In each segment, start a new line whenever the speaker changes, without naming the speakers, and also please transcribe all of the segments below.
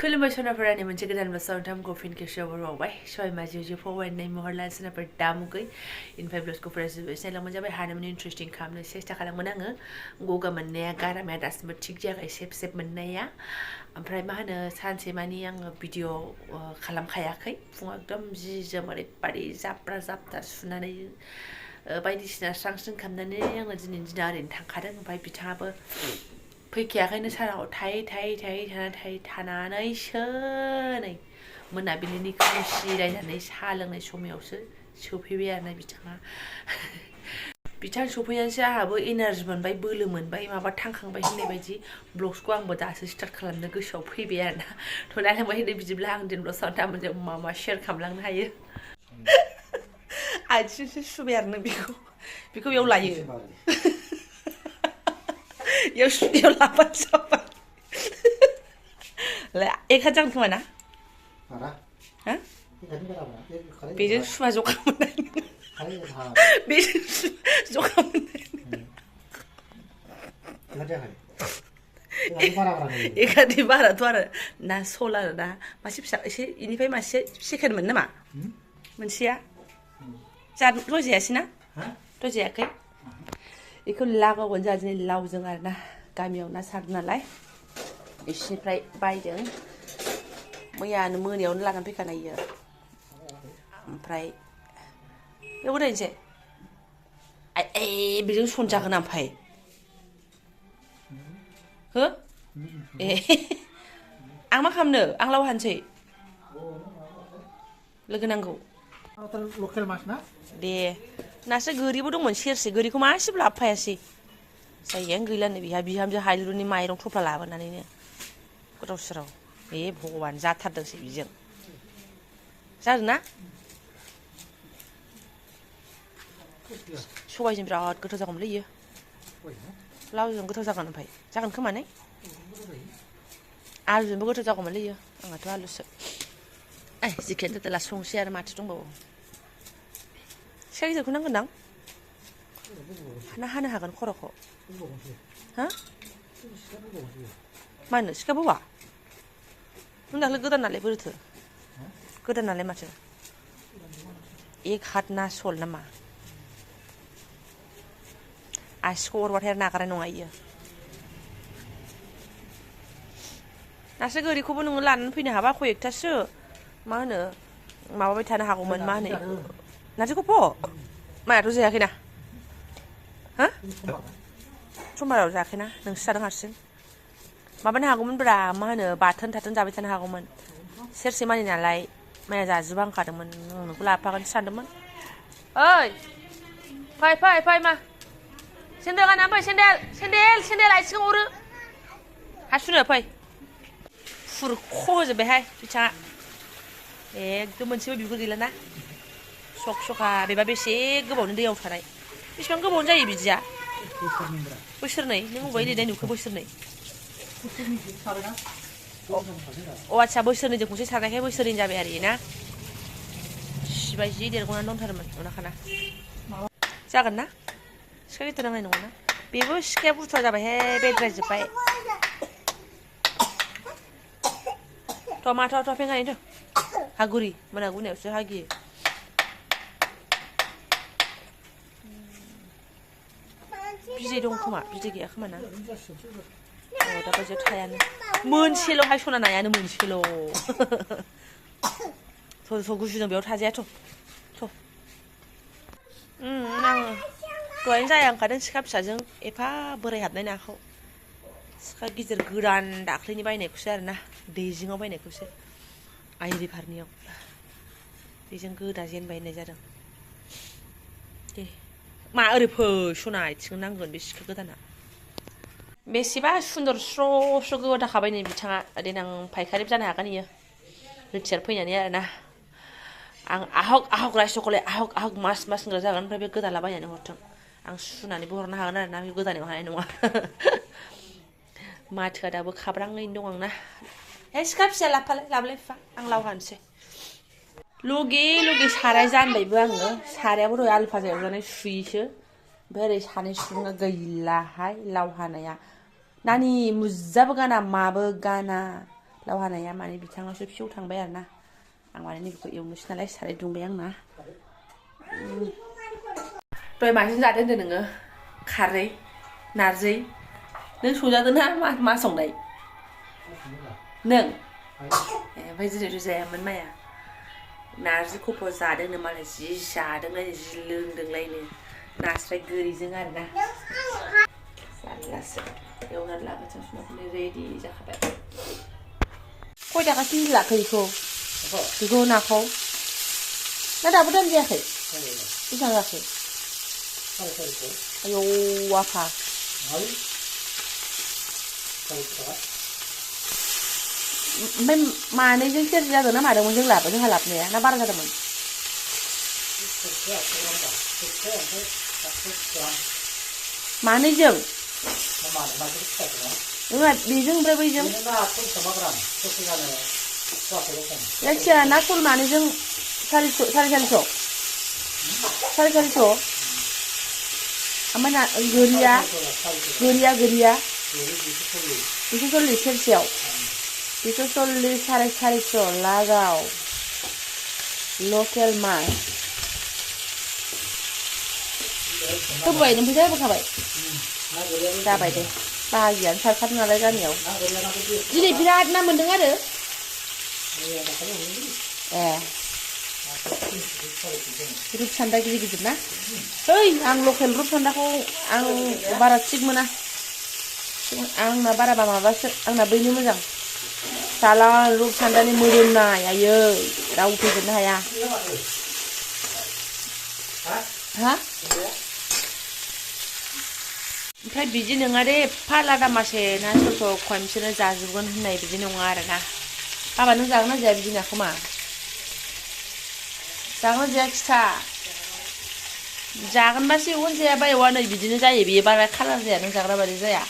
खुलुमबाय सनाफोरानि मोनसे गोदान बोसोराव नोंथांमोनखौ फिन खेबसेबाव बरावबाय सबाय माजियाव फरायनाय महर लाना सोनाफोर दामुगै इनफाय ब्लग्सखौ फरायजोबबाय साइलांमोन जाबाय हानामनि इन्ट्रेस्टिं खालामनो सेस्था खालामोन आङो गगा मोननाया गारामाया दासिमबो थिग जायाखै सेब मोननाया ओमफ्राय मा होनो सानसे मानि आङो भिडिअ खालामखायाखै फुङाव एकदम जि जोम ओरैबादि जाब्रा जाब्था सुनानै बायदिसिना स्रां स्रिं खालामनानै आङो दिनैनि दिना ओरैनो थांखादों ओमफ्राय बिथाङाबो फैखायाखैनो सानाव थानानैसो नै मोनाबिलिनि खोमसि रायनानै साहा लोंनाय समायावसो सफैबाय आरोना बिथां सफैनानैसो आंहाबो एनार्जि मोनबाय बोलो मोनबाय माबा थांखांबाय होननाय बायदि ब्लग्सखौ आंबो दासो स्टार्ट खालामनो गोसोआव फैबाय आरोना थ' नायलांबाय होनो बिदिब्ला आं दिन ब्लग्सआव दामोनजों मा शेयार खालामलांनो हायो आथिंसो सुबाय आरो नों बेखौ बेयाव लायो याव लाबानो जाबाय एक हाजार खोमा ना बेजों सुवा जखा मोननाय बेजों जखा मोननाय एखादि बाराथ' आरो ना सल आरो ना मासे फिसा एसे इनिफ्राय मासे सेकेन्ड मोन नामा मोनसेया दय जायासै ना दय जायाखै बेखौ लागावगोन जोंहा दिनै लावजों आरो ना गामियाव ना सारदों नालाय बिसिनिफ्राय बायदों मैयानो मोनायावनो लानानै फैखानाय इयो ओमफ्राय बेयाव दोनसै बेजों सनजागोन ओमफ्राय हो ए आं मा खालामनो आं लाव हानसै लोगो नांगौ
लकेल मास ना
दे नासो गोरिबो दंमोन सेरसे गोरिखौ मासेबो लाबोफायासै जायगायानो गैलानो बिहा बिहामजो हायलुनि माइरं थफ्ला लाबोनानैनो गोदाव सोराव बे भगबान जाथारदोंसै बिजों जादों ना सबायजों बिराद गोथाव जागौमोनलै इयो लावजों गोथाव जागोन ओमफ्राय जागोन खोमा ने आलुजोंबो गोथाव जागौमोनलै इयो आंहाथ' आलुसो जिखियानो जादोला संसै आरो माथो दंबावो सिखा गिदिरखौ नांगोनदां ना हानो हागोन खर'खौ हा मा होनो सिखा बौवा नों दाख्लै गोदान नालाय बोरैथो गोदान नालाय माथो एक हाथ ना सल नामा आसिखौ अरबाथाय नागारनाय नङा इयो नासो गोरिखौबो नोङो लानानै फैनो हाबा खयेकथासो मा होनो माबाबाय थानो हागौमोन मा होनो नारजि खफ' मायाथ' जायाखैना हा समबाराव जायाखैना नोंसो जादों हारसिं माबानो हागौमोन ब्रा मा होनो बाथोन थाथोन जाबाय थानो हागौमोन सेरसे मानि नालाय माया जाजोबा ओंखारदोंमोन नोंखौ लाफागोनसो सानदोंमोन ओइ फै मा सेन्देल गानना फै सेन्देल आथिं अरो हासुनो फै फुरख'जोब्बायहाय बिथाङा एकदम मोनसेबो बिगुर गैलाना सखा बेबा बेसे गोबावनि दैयाव थानाय बेसेबां गोबावनि जायो बिदिया बोसोरनै नों अबाय लिरनाय नुखो बोसोरनै अ आच्छा बोसोरनैजों खनसे सारनायखाय बोसोरनै जाबाय आरो ना सिबाय जि देरग'नानै दंथारोमोन अनाखाना जागोन ना सिखा गिदिर नांनाय नङा ना बेबो सिखाया बुरजा जाबायहाय बेद्रायजोब्बाय थ' फेंगानिथ' हागुरि मोनागुनायावसो हागियो बिदै दं खोमा बिदै गैया खोमा ना दा बायदियाव थायानो मोनसेल' हाय सना नायानो मोनसेल' थ' गुजुदों बेयाव थाजायाथ' आङो दहायनो जाया ओंखारदों सिखा फिसाजों एफा बोराय हाबनाय नाखौ सिखा गिदिर गोदान दाख्लैनि बायनायखौसो आरो ना दैजिङाव बायनायखौसो आइरिभारनियाव बेजों गोदा जेनबाय होननाय जादों दे मा ओरै फै सना आथिं नांगोन बे सिखा गोदाना बेसेबा सुन्दर स्र' गोदाखाबाय नै बिथाङा देनां फायखारि जानो हागोन इयो रिटियार फैनानै आरोना आं आहक रायस'खौलाय आहक मास होनग्रा जागोन ओमफ्राय बे गोदाला बायनानै हरथों आं सुनानैबो हरनो हागोन आरोना बे गोदानायाव हानाय नङा माथोआ दाबो खाब्राङैनो दं आंना सिखा फिसा लाबलाय बिफा आं लाव हानोसै लगे साराय जानबायबो आङो सारायाबो दहाय आलु फाजा एवजानाय सुयैसो ओमफ्राय ओरै सानै सुबुङा गैलाहाय लाव हानाया नानि मुजाबो गाना माबो गाना लाव हानाया माने बिथांनावसो फिसौ थांबाय आरो ना आं माने नैबेखौ एवनोसै नालाय साराय दुंबाय आंना दहाय माजों जादों होनदों नोङो खारै नारजि नों संजादों ना मा संनाय नों ओमफ्राय दिनैथ' जायामोन माया नारजि खफ' जादोंनो मालाय जि जादोंलायनो जि लोंदोंलायनो नास्राय गोरिजों आरोना जारलासो एवनानै लाबोथों सुनानै रेडि जाखाबाय खय थाखा केजि लाखो बेखौ नाखौ ना दाबो दाम जायाखै बेसेबां जाखो आयौ आफा ओमफ्राय मानैजों सेरसे जादों ना मादोंमोन जोंहा लाबोनाया ना बारा जादोंमोन मानैजों नङा बेजों ओमफ्राय बैजों जायखिया ना सल मानैजों 450 ओमफ्राय गोरिया 240 सेरसेयाव 240 450 लागाव लकेल मास होबाय नों फैसा होबोखाबाय जाबाय दे बाहागियानो सारखादों नालाय गामियाव दिनै बिराद ना मोन्दों आरो ए रुपसान्दा गिदिर ना ओइ आं लकेल रुपसान्दाखौ आं बारा थिग मोना आंना बाराबा माबासो आंना बैनो मोजां जाला रुपसान्दानि मोदोमनाय आयै रावबो फेजेननो हाया हा ओमफ्राय बिदि नङा दे एफा लादा मासे ना सोरखौ खनसेनो जाजोबगोन होननाय बिदि नङा आरो ना बाबा नों जागोन ना जाया बिदि नाखौ मा जागोन जाया खिथा जागोनबासो एवगोन जायाबा एवा नै बिदिनो जायो बेयो बारा खालार जाया नों जाग्रा बादि जाया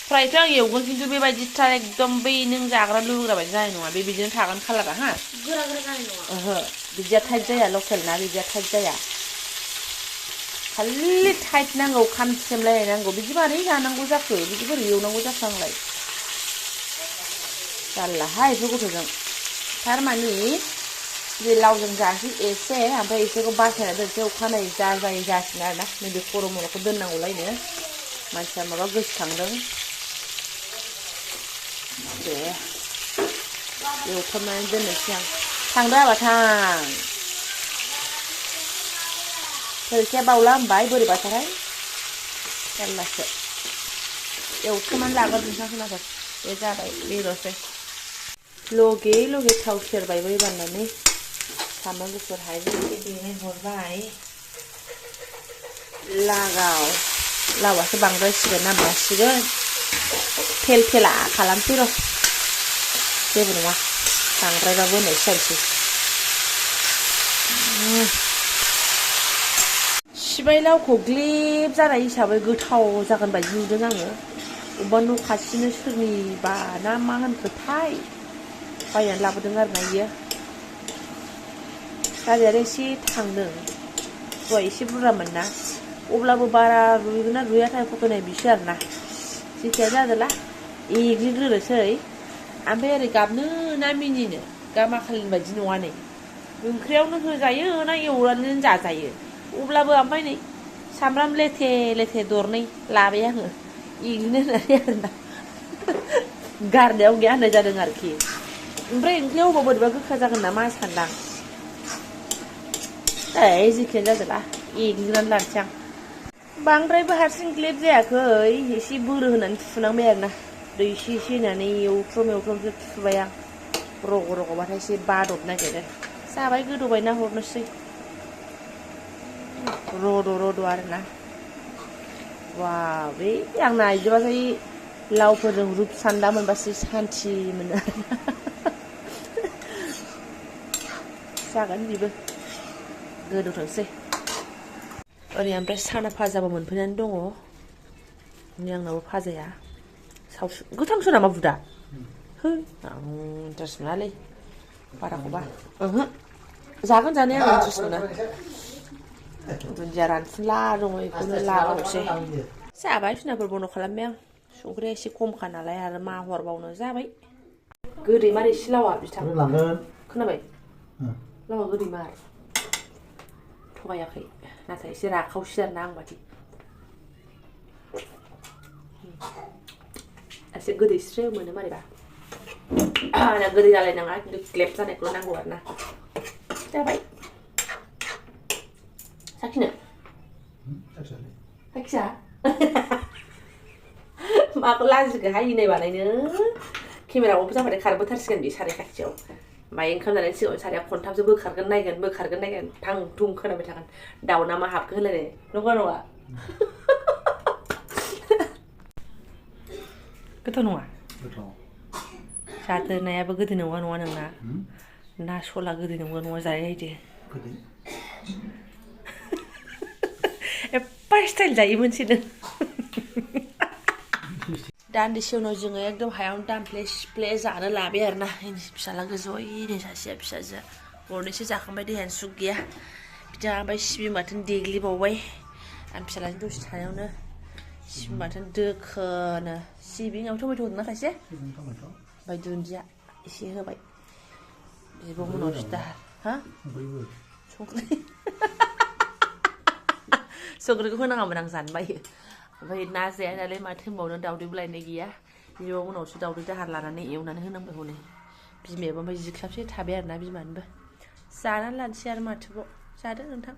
फ्रायथ' आं एवगोन खिन्थु बेबायदिथार एकदम बै नों जाग्रा लुबैग्रा बायदि जानाय नङा बिदिनो थागोन खालारा हा गोरा जानाय नङा बिदिया टाइट जाया लकेल ना बिदिया टाइट जाया खालि टाइट नांगौ खामस्रेमलायनाय नांगौ बिदि मारै जानांगौ जाखो बिदि बोरै एवनांगौ जाखो आंलाय जारलाहाय बेफोर गथ'जों थारमानि बे लावजों जासै एसे ओमफ्राय एसेखौ बासायना दोनसै अखानायै जाजायै जासिनो आरोना नैबे खर' मर'खौ दोननांगौलायनो मानसिया माबा गोसोखांदों दे एवथाबनानै दोननोसै आं थांदो आबा थां फरिखाया बावला होनबाय बोरैबाथारहाय जारलासो एवथाबनानै लागोन नोंथां खोनासं बे जाबाय बेल'सै लगे थाव सेरबाय बै बाननानै सामब्राम गुफुर हाइजें एसे देनाय हरबाय लागाव लावासो बांद्रायसिगोन ना मासिगोन फेला खालामसै र' जेबो नङा बांद्रायबाबो होननायसो जानोसै सिबाय लावखौ ग्लेब जानाय हिसाबै गोथाव जागोन बायदि नुदों आङो अबेबा न' खाथिनो सोरनिबा ना मा होनखोथाय बायनानै लाबोदों आरो ना इयो गारियानो एसे थांदों दहाय एसे बुरजामोन ना अब्लाबो बारा रुइगोन ना रुइयाथाय फथनाय बिसो आरो ना जेखिया जादोला एग्लिग्रोनोसै ओमफ्राय ओरै गाबनो ना मिनिनो गामाखालिनि बायदि नङा नै ओंख्रियावनो होजायो ना एवनानै जाजायो अब्लाबो ओमफ्राय नै सामब्राम लेथे दरनै लाबाय आङो एग्लिनो होननानै आरोना गारनायाव गैया होननाय जादों आरोखि ओमफ्राय ओंख्रियाव होबा बोरैबा गोखा जागोन नामा सानदां जेखियानो जादोला एग्लिनानै लानोसै आं बांद्रायबो हारसिं ग्लेब जायाखै एसे बोरो होनानै थुनांबाय आरोना दै एसे होनानै एवफ्रोमसो थुबाय आं रग'बाथाय एसे बादब नागिरो जाबाय गोदौबाय ना हरनोसै रद' आरोना वा बे आंना आइजोबाथाय लावफोरजों रुपसान्दा मोनबासो सान्थि मोनो आरोना जागोन बेबो गोदौथोंसै ओरै ओमफ्राय साना फाजाबो मोनफैनानै दङ नै आंनाबो फाजाया सावसु गोथांसो नामा बुदा हो आं इन्टारेस्ट मोनालै बाराखौबा जागोन जानाया आं इन्टारेस्ट मोना दुन्दिया रानफुनला दङ बेखौनो लाबावसै जाबाय फिनाफोर बन्द' खालामबाय आं संख्रिया एसे खमखा नालाय आरो मा हरबावनो जाबाय गोदै मार एसे लावा बिथां खोनाबाय लावा गोदै मार थगायाखै नाथाय एसे राखावसै आरोना आं बादि एसे गोदैस्रो मोनो मारैबा आंना गोदै जालायनाङा खिन्थु ग्लेब जानायखौल' नांगौ आरोना जाबाय साखिनो साखिसा माखौ लाजिखोहाय इनाय बानायनो केमेरा अफ जाबाथाय खारबोथारसिगोन बे साराय खाथियाव माय ओंखाम जानायनि सिगाङाव साराया खनथामसो बोखारगोन नायगोन थां थुं खोनाबाय थागोन दाउना मा हाबखो होनलायनाय नंगौ नङा गोथाव नङा जादो नायाबो गोदै नङा नोंना ना सला गोदै नङा जाहैदो एफा स्टाइल जायो मोनसे नों दान्दिसे उनाव जोङो एकदम हायावनो दामफ्ले सिफ्ले जानो लाबाय आरोना फिसाला गोजौयैनो सासेया फिसाजोआ गरनैसो जाखांबाय देहायानो सुग गैया बिदा ओमफ्राय सिबिं बाथोन देग्लिबावबाय आं फिसालाजों दसे थानायावनो सिबिं बाथोन दोखोनो सिबिङाव टमेट' होदोंना खायसे ओमफ्राय दुन्दिया एसे होबाय बिब' मोनाव सिदा हा संख्रिखौ होनाङामोन आं जानो बायो ओमफ्राय ना जाया नालाय माथो होनबावनो दाउदैबो लायनाय गैया बिब' उनावसो दाउदै दाहार लानानै एवनानै होनांबाय हनै बिमायाबो ओमफ्राय जिख्लाबसे थाबाय आरोना बिमानोबो जानानै लानोसै आरो माथोबाव जादो नोंथां